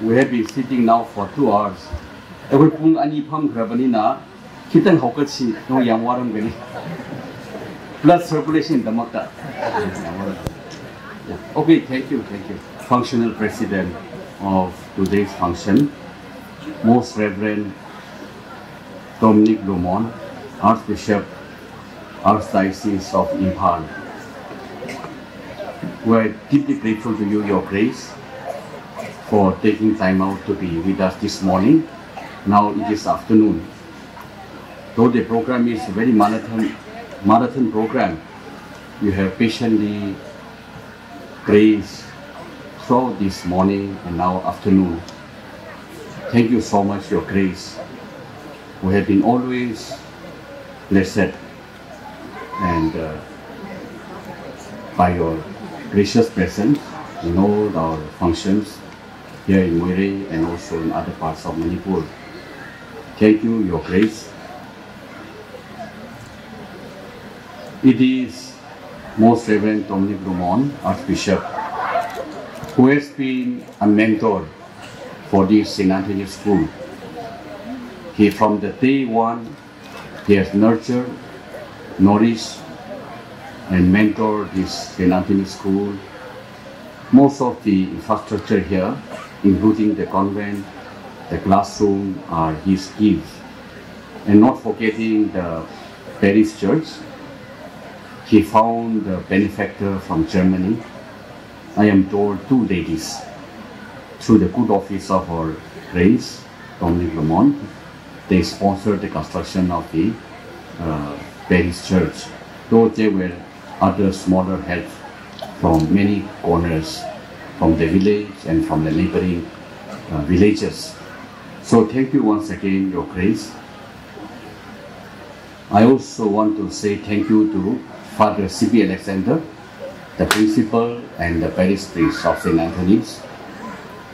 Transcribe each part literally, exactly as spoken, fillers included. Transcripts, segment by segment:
We have been sitting now for two hours. Akhoi pung ani phāmkharā banina, khitang haokatsi, no, yangvāram kani. Blood circulation damakta. Yeah. Okay, thank you, thank you. Functional president of today's function, Most Reverend Dominic Lumon, Archbishop, Archdiocese of Imphal. We are deeply grateful to you, Your Grace, for taking time out to be with us this morning. Now it is afternoon. Though the program is a very marathon, marathon program, you have patiently praise throughout this morning and now afternoon. Thank you so much, Your Grace, who have been always blessed and, uh, by your gracious presence in all our functions here in Muirei and also in other parts of Manipur. Thank you, Your Grace. It is Most Reverend Dominic Lumon, Archbishop, who has been a mentor for this Saint Anthony School. He, from the day one, he has nurtured, nourished, and mentored this Saint Anthony School. Most of the infrastructure here, including the convent, the classroom, are his gifts. And not forgetting the parish church, he found the benefactor from Germany. I am told two ladies, through the good office of our Grace, Dominic Lumon, they sponsored the construction of the, uh, parish church. Though there were other smaller help from many corners, from the village and from the neighboring, uh, villages. So thank you once again, Your Grace. I also want to say thank you to Father C P Alexander, the principal and the parish priest of Saint Anthony's,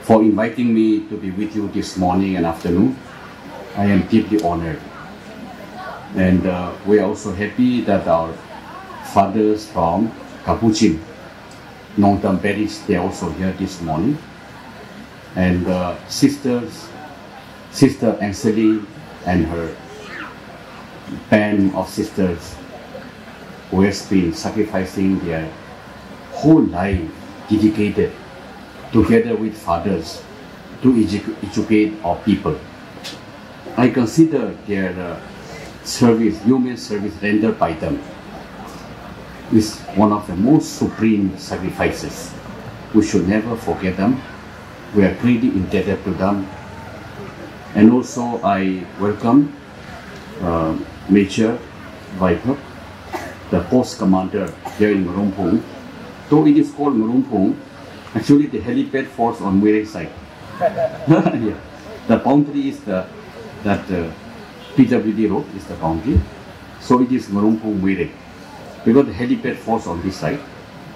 for inviting me to be with you this morning and afternoon. I am deeply honored. And, uh, we are also happy that our fathers from Kapuchin, Nongtam Parish, they are also here this morning. And, uh, sisters, Sister Angeline and her band of sisters who has been sacrificing their whole life, dedicated together with fathers to edu-, educate our people. I consider their, uh, service, human service rendered by them is one of the most supreme sacrifices. We should never forget them. We are greatly indebted to them. And also, I welcome, uh, Major Vaiphap, the post commander here in Ngarumphung. Though it is called Ngarumphung, actually the helipad falls on Muirei side. Yeah. The boundary is the, that, uh, P W D road is the boundary. So it is Ngarumphung Muirei. Because the helipad falls on this side,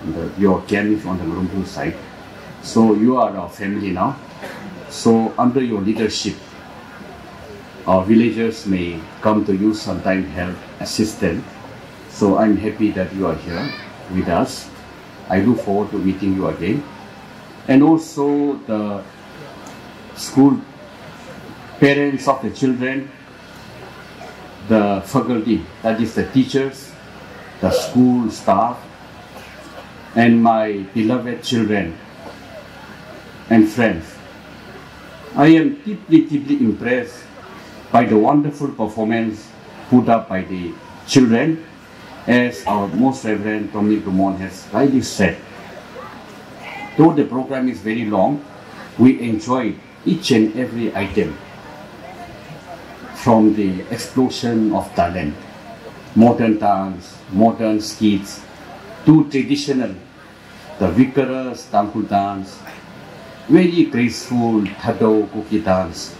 and the, your camp is on the Ngarumphung side. So you are our family now. So under your leadership, our villagers may come to you sometime, help, assistance. So I'm happy that you are here with us. I look forward to meeting you again. And also the school parents of the children, the faculty, that is the teachers, the school staff, and my beloved children and friends. I am deeply, deeply impressed by the wonderful performance put up by the children, as our Most Reverend Dominic Lumon has rightly said. Though the program is very long, we enjoyed each and every item, from the explosion of talent, modern dance, modern skits, to traditional, the vigorous Tangkhul dance, very graceful Thadou Kuki dance,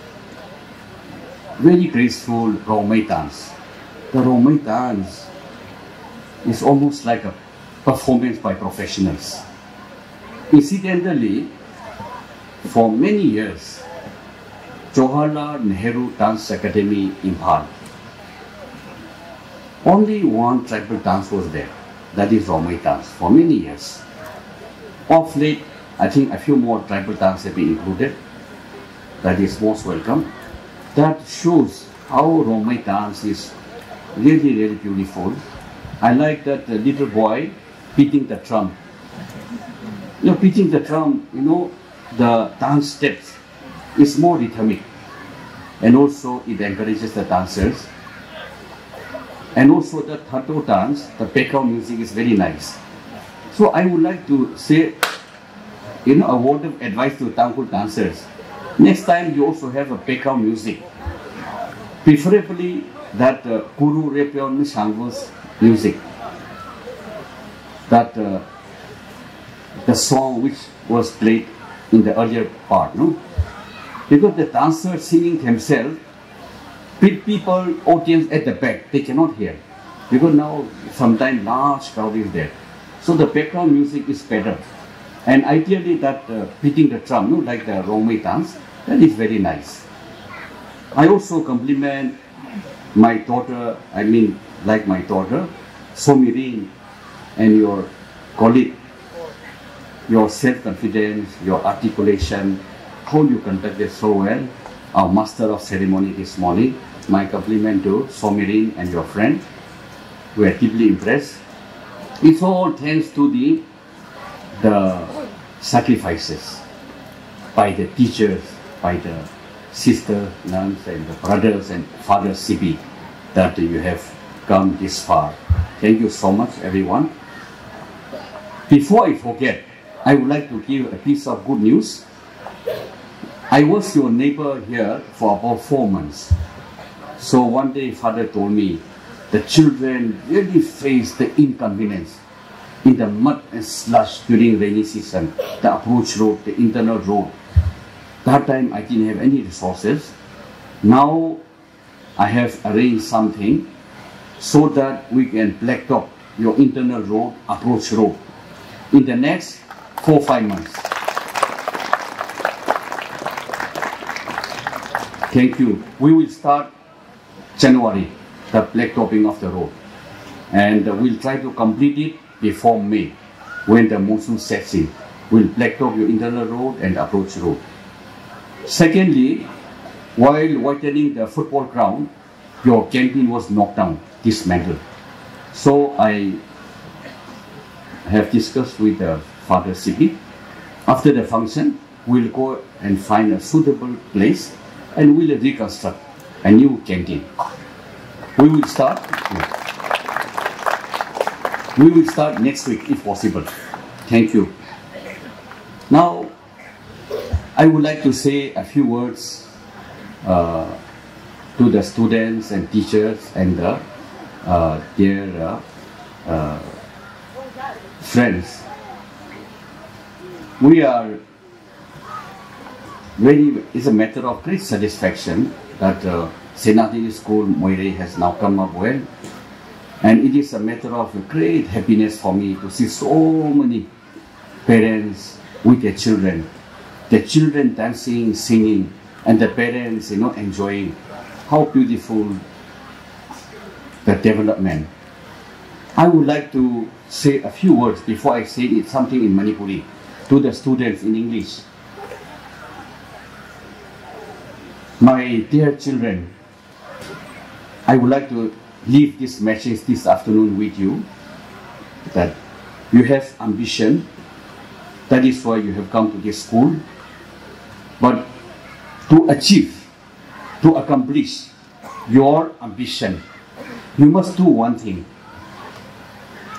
very graceful Rongmei dance. The Rongmei dance is almost like a performance by professionals. Incidentally, for many years, Jawaharlal Nehru Dance Academy, Imphal, only one tribal dance was there, that is Rongmei dance, for many years. Of late, I think a few more tribal dances have been included. that is most welcome. That shows how Rongmei dance is really, really beautiful. I like that the little boy beating the drum. You know, beating the drum, you know, the dance steps is more rhythmic, and also it encourages the dancers. And also the Thato dance, the background music is very nice. So I would like to say, you know, a word of advice to Tangkhul dancers. Next time you also have a background music, preferably that uh, Guru Repeon Shangvo's music, that uh, the song which was played in the earlier part, no? Because the dancers singing themselves, pe- people, audience at the back, they cannot hear. Because now sometimes large crowd is there. So the background music is better. And ideally that uh, beating the drum, no, like the Rongmei dance, that is very nice. I also compliment my daughter, I mean, like my daughter, Somirin, and your colleague, your self-confidence, your articulation, how you conducted so well, our master of ceremony this morning. My compliment to Somirin and your friend. We are deeply impressed. It's all thanks to the the sacrifices by the teachers, by the sister nuns and the brothers and Father Sibi that you have come this far. Thank you so much, everyone. Before I forget, I would like to give a piece of good news. I was your neighbor here for about four months. So one day, Father told me the children really face the inconvenience in the mud and slush during rainy season, the approach road, the internal road. That time I didn't have any resources. Now I have arranged something so that we can blacktop your internal road, approach road, in the next four, five months. Thank you. We will start January, the blacktopping of the road. And uh, we'll try to complete it before May, when the monsoon sets in. We'll blacktop your internal road and approach road. Secondly, while whitening the football ground, your canteen was knocked down, dismantled. So I have discussed with uh, Father Sibi. After the function, we'll go and find a suitable place and we'll reconstruct a new canteen. We will start. We will start next week if possible. Thank you. Now, I would like to say a few words uh, to the students and teachers and the, uh, their uh, uh, friends. We are very, it's a matter of great satisfaction that uh, Senatini School Moirei has now come up well. And it is a matter of great happiness for me to see so many parents with their children, the children dancing, singing, and the parents, you know, enjoying. How beautiful the development. I would like to say a few words before I say it, something in Manipuri to the students in English. My dear children, I would like to leave this message this afternoon with you, that you have ambition, that is why you have come to this school. But to achieve, to accomplish your ambition, you must do one thing.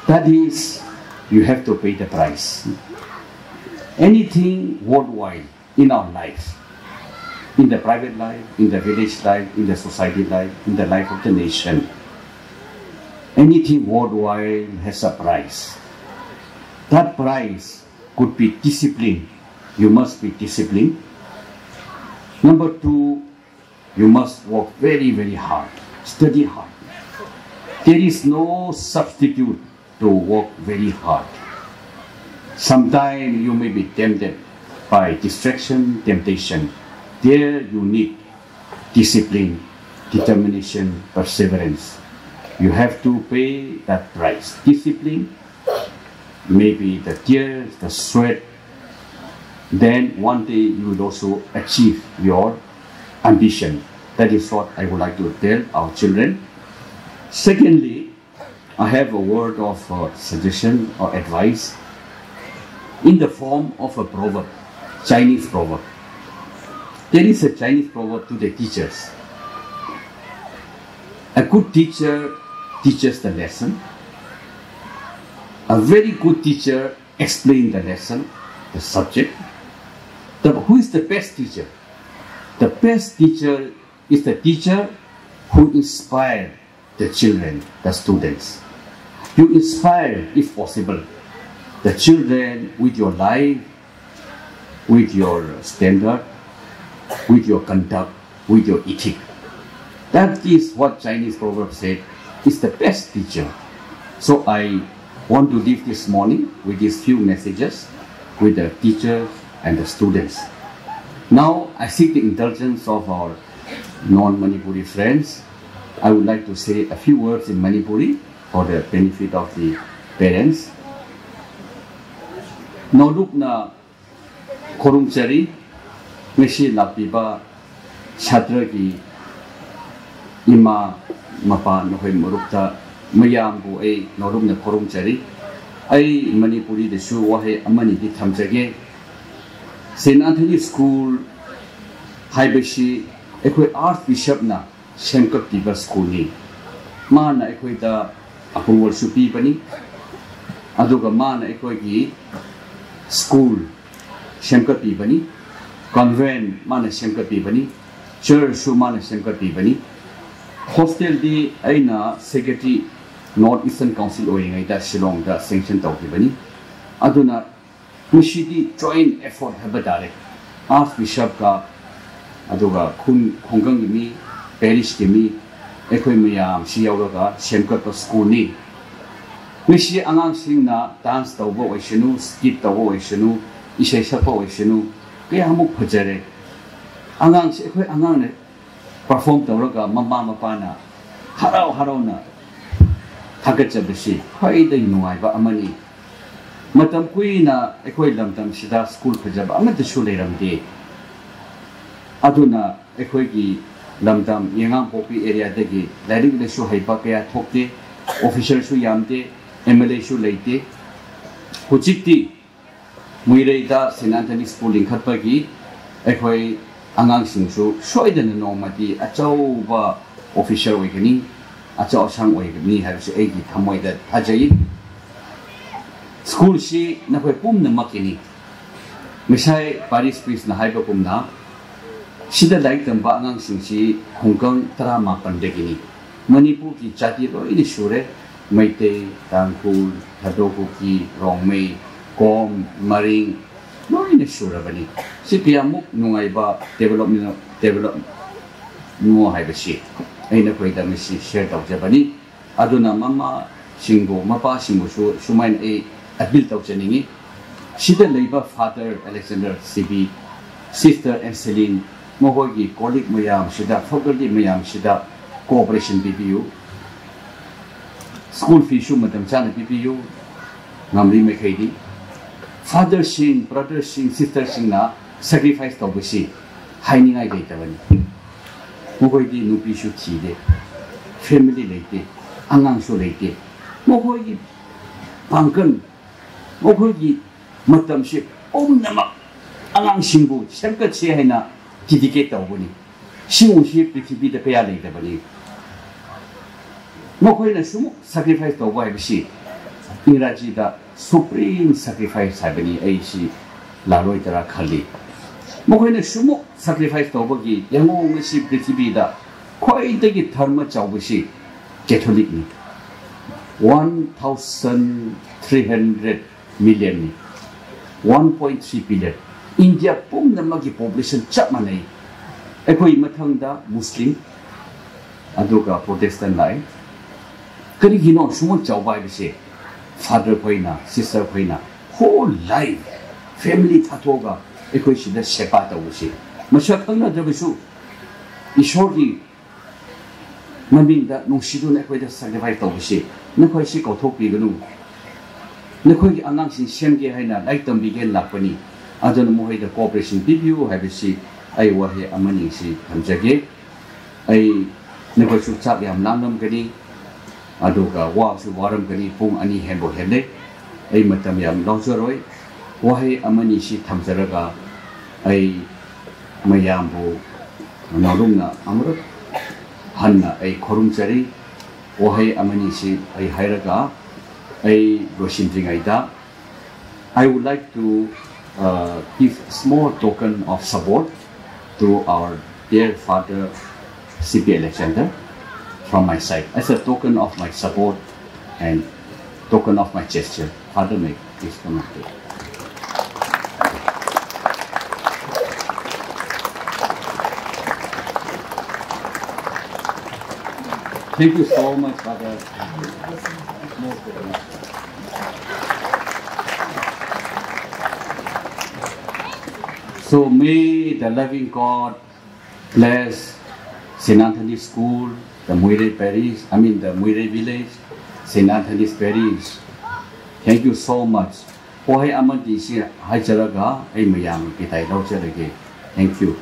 That is, you have to pay the price. Anything worthwhile in our life, in the private life, in the village life, in the society life, in the life of the nation, anything worthwhile has a price. That price could be discipline. You must be disciplined. Number two, you must work very, very hard. Study hard. There is no substitute to work very hard. Sometimes you may be tempted by distraction, temptation. There you need discipline, determination, perseverance. You have to pay that price. Discipline, maybe the tears, the sweat, Then one day you will also achieve your ambition. That is what I would like to tell our children. Secondly, I have a word of uh, suggestion or advice in the form of a proverb, Chinese proverb. There is a Chinese proverb to the teachers. A good teacher teaches the lesson. A very good teacher explains the lesson, the subject. The, who is the best teacher? The best teacher is the teacher who inspires the children, the students. You inspire, if possible, the children with your life, with your standard, with your conduct, with your ethic. That is what Chinese proverb said is the best teacher. So I want to leave this morning with these few messages with the teachers and the students. Now I seek the indulgence of our non-Manipuri friends. I would like to say a few words in Manipuri for the benefit of the parents. Nolukna khorumchari, ngashi lakpiba chhatraki ima mapa nahoi marukta mayambu ei nolukna khorumchari. Ei Manipuri dashu wahei amani di thamjage. Saint Anthony School haibashi eikhoi Archbishop na semkaptiba school ni. Mana eikhoida approval supibani. Aduga mana eikhoigi school semkapibani. Convent mana semkapibani. Church su mana semkapibani. Hostel di eina secretary North Eastern Council oingaida Shillong da sanction taukibani. Aduna mashidi joint effort haiba tare. Archbishop ka, aduga khun khongkang kimi, parish kimi, eikhoi mayam shi yaulaga semkapa school ni. Mashi angangsingna dance tauba oishinu, skit tauba oishinu, ishai sakpa oishinu, kayamuk phajare. Angang shi eikhoi angang ne perform taulaga mama mapana harau harauna thakatjaba shi khaida nungaiba amani. Matam kuina eikhoi lamtam shida school phajaba amata shu leiramde. Aduna eikhoigi lamtam Yengangpokpi area dagi lairik laishu haiba kaya thokde, officer su yamde, M L A su leide. Hujikti Muireida Saint Anthony School lingkhatpagi eikhoi angangsingsu soidana nongmati achauba officer oigani, achau ashang oigani haibashi eigi thamoida thajai. School shi nakhoi pumna makini. Misai parish priest na haiba kumna, shida lairik tamba angangsing shi khongkang tara mapan dagini. Manipur ki jati loina shure, Meitei, Tangkhul, Thadou Kuki, Rongmei, Kom, Maring, loina shurabani. Shi kayamuk nungaiba development, develop nungo haibashi. Eina khuida misi share taujabani. Aduna mama singbu, mapa singbu su, sumain ei appeal taujaningi. Shida leiba Father Alexander C B, Sister Angeline, mahoigi colleague mayam shida, faculty mayam shida cooperation pipiyu. School fee su matam chana pipiyu, ngamri mekhaidi. Father sing, brother sing, sister singna sacrifice taubashi, hainingai leitavani. Mahoidi nupi su thide, family leite, angang su leite. Mahoigi pangkan, mahoigi matam shi, om nama, angangsingbu, semkatse haina, dedicate taubani. Singwui shi prithibida kaya leidabani. Makhoina sumuk sacrifice tauba haibashi, Ingrajida supreme sacrifice haibani ei shi laroi tara khali. Makhoina sumuk sacrifice taubagi, yangonga shi prithibida, khuidagi dharma chaubashi, Catholic ni. One thousand three hundred million ni, one point three billion. India pumna magi population chap manai. Eikhoi mathangda Muslim, aduga Protestant lai. Karigino sumon chaubai bise. Father khoina, sister khoina, whole life, family thathoga, eikhoi shida sheba taubise. Masha khangna dabisu, Ishorgi mamingda nungshiduna eikhoida sacrifice taubise. Nakhoi shi kaothokpiganu. Nakhoigi angangsing semge haina lairik tambige lakpani. ꯑꯗꯨꯅ ꯃꯈꯣꯏꯗ cooperation ꯄꯤꯕꯤꯌꯨ ꯍꯥꯏꯕꯁꯤ ꯑꯩ ꯋꯥꯍꯩ ꯑꯃꯅꯤ ꯁꯤ ꯊꯝꯖꯒꯦ꯫ ꯑꯩ ꯅꯈꯣꯏꯁꯨ ꯆꯥꯛ ꯌꯥꯝ ꯂꯥꯝꯂꯝꯒꯅꯤ, ꯑꯗꯨꯒ ꯋꯥꯁꯨ ꯋꯥꯔꯝꯒꯅꯤ, ꯄꯨꯡ ꯑꯅꯤ ꯍꯦꯟꯕꯨ ꯍꯦꯜꯂꯦ꯫ ꯑꯩ ꯃꯇꯝ ꯌꯥꯝ ꯂꯧꯖꯔꯣꯏ꯫ ꯋꯥꯍꯩ ꯑꯃꯅꯤ ꯁꯤ ꯊꯝꯖꯔꯒ ꯑꯩ ꯃꯌꯥꯝꯕꯨ ꯅꯧꯔꯨꯝꯅ ꯑꯃꯨꯔꯛ ꯍꯟꯅ ꯑꯩ ꯈꯨꯔꯨꯝꯖꯔꯤ꯫ ꯋꯥꯍꯩ ꯑꯃꯅꯤ ꯁꯤ ꯑꯩ ꯍꯥꯏꯔꯒ ꯑꯩ ꯂꯣꯏꯁꯤꯟꯗ꯭ꯔꯤꯉꯩꯗ, I would like to uh, give a small token of support to our dear father C P Alexander from my side, as a token of my support and token of my gesture. Father, may please come and take. Thank you so much, Father. So may the loving God bless Saint Anthony School, the Muirei Parish, I mean the Muirei Village, Saint Anthony's Parish. Thank you so much. Wahai amati si haicharaga ai mayang pitai lau charage. Thank you.